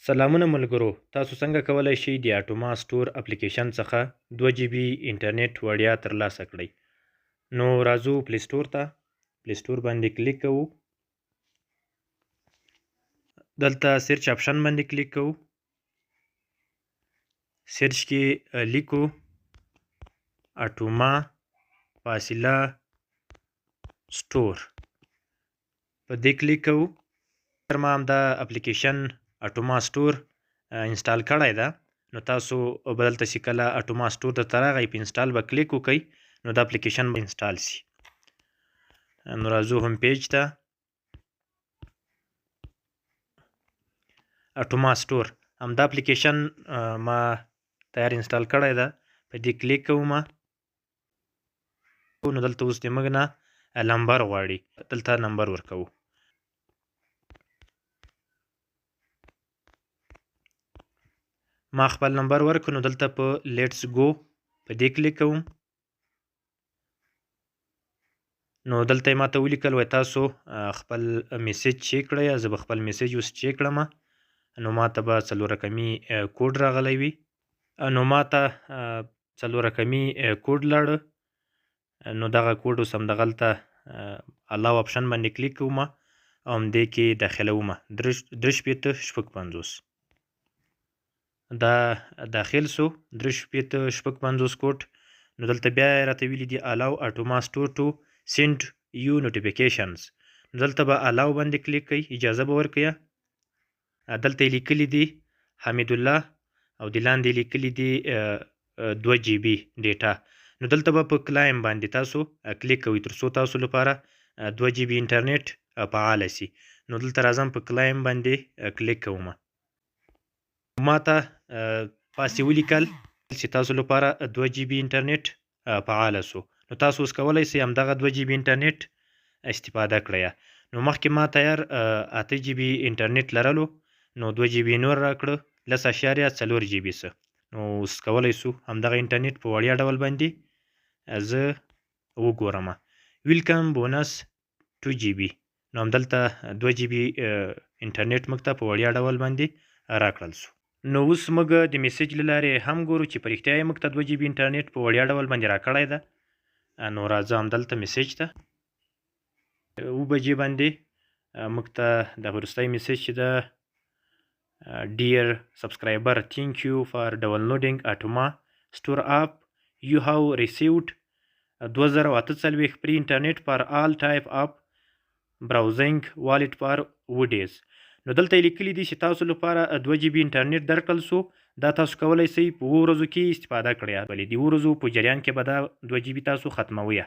سلامونه ملګرو، تاسو څنګه کولای شئ د اټوما سټور اپلیکیشن څخه 2 جي بي انټرنیټ وړیا ترلاسه کړئ؟ نو راځو پلی سټور ته. پلی سټور باندې کلیک کوو، دلته search option باندې کلیک کوو، search کې لیکو اټوما فاصله سټور، په دې کلیک کوو. ما همدا اپلیکیشن اټوما سټور install کړی ده. نو تاسو به دلته چې کله اټوما سټور درته راغی، په install به کلیک وکړئ، نو دا اپلیکیشن به install سي. نو راځو home page ته. اټوما سټور، همدا اپلیکیشن ما تیار install کړی ده، په دې کلیک کوم. نو دلته اوس د موږ نه لمبر غواړي، دلته نمبر ورکوو. ما خپل نمبر ورکړ، نو دلته په let's go په دې کلیک کوم. نو دلته یې ماته ولیکل، وای تاسو خپل message check کړئ. زه به خپل message اوس چیک کړم. نو ماته به څلور رقمي کوډ راغلی وي. نو ماته څلور رقمي کوډ لاړ. نو دغه کوډ اوس همدغلته allow option باندې کلیک کوم او همدې کې داخلوم. 63 56 دا داخل سو، 63 56 کوډ. نو دلته بیا راته ویلي دي allow Atoma Store to send you notifications. نو دلته به allow باندې کلیک کوي، اجازه به ورکړي. دلته یې لیکلي دي حمید الله او د لاندې لیکلي دي 2 جي بي data. نو دلته به په claim باندې تاسو کلیک کوئ، تر څو تاسو لپاره 2 جي بي انټرنیټ فعال سي. نو دلته راځم، په claim باندې کلیک کوم. ماته پاسې ولیکل چې تاسو لپاره 2 جي بي انټرنیټ فعال سو. نو تاسو اوس کولی سئ همدغه 2 جي بي انټرنیټ استفاده کړئ. نو مخکې ما تیار 8 جي بي انټرنیټ لرلو، نو 2 جي بي نور راکړه، 10.4 جي بي سه. نو اوس کولی سو همدغه انټرنیټ په وړیا ډول باندې زه وګورم. Welcome bonus 2 GB. نو همدلته 2 جي بي انټرنیټ موږ ته په وړیا ډول باندې راکړل سو. نو اوس موږ د message له لارې هم ګورو چې په رښتیا یې موږ ته 2 جي بي انټرنیټ په وړیا ډول باندې راکړی ده. نو راځه همدلته message ته. 7 بجې باندې موږ ته د وروستی message چې ده: Dear subscriber, thank you for downloading Atoma Store app. You have received 2048 free internet for all type of browsing, valid for 7 days. نو دلته یې لیکلي دي چې تاسو لپاره 2 جي بي انټرنیټ درکړل سو، دا تاسو کولی سئ په 7 ورځو کې استفاده کړئ. بلې د 7 ورځو په جریان کې به دا 2 جي بي تاسو ختموئ.